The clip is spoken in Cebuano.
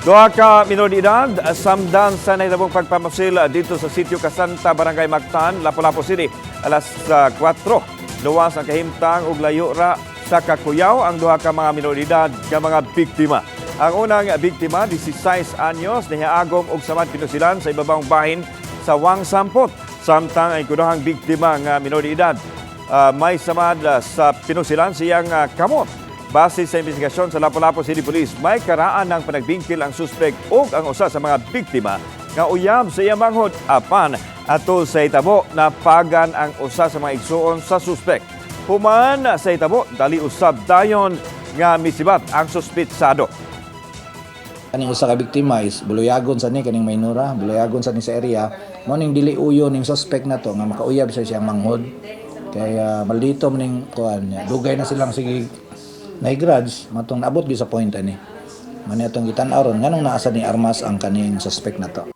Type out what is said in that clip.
Duha ka minor de edad samdan sa nahitabong pagpamasil didto sa Sitio Kasanta, Barangay Mactan, Lapu-Lapu City, alas 4. Luwas ang kahimtang ug layo ra sa kakuyaw ang duha ka mga minor de edad nga mga biktima. Ang unang biktima, 16 anyos, nihaagom og samad pinusilan sa ibabang bahin sa Wang Sampot. Samtang ang ikaduhang biktima nga minor de edad, may samad sa pinusilan siyang kamot. Base sa investigasyon sa Lapu-Lapu City Police, may karaan ng panagbingkil ang suspek ug ang usa sa mga biktima nga uyab sa iyang manghod, apan atol sa hitabo napagan ang usa sa mga igsuon sa suspek. Human sa hitabo, dali usab dayon nga misibat ang suspitsado. Kaning usa ka biktima is buluyagon sa ni kaning Maynora, buluyagon sa ni sa area. Mo ning dili uyo ning suspect na to nga makauyab sa siyang manghod. Kaya maldito man ning kuan niya. Dugay na silang sige na grudge matong naabot gyud sa point ani. Mani atong gitan-aw ron nganong naa sa ni armas ang kaning suspect na to.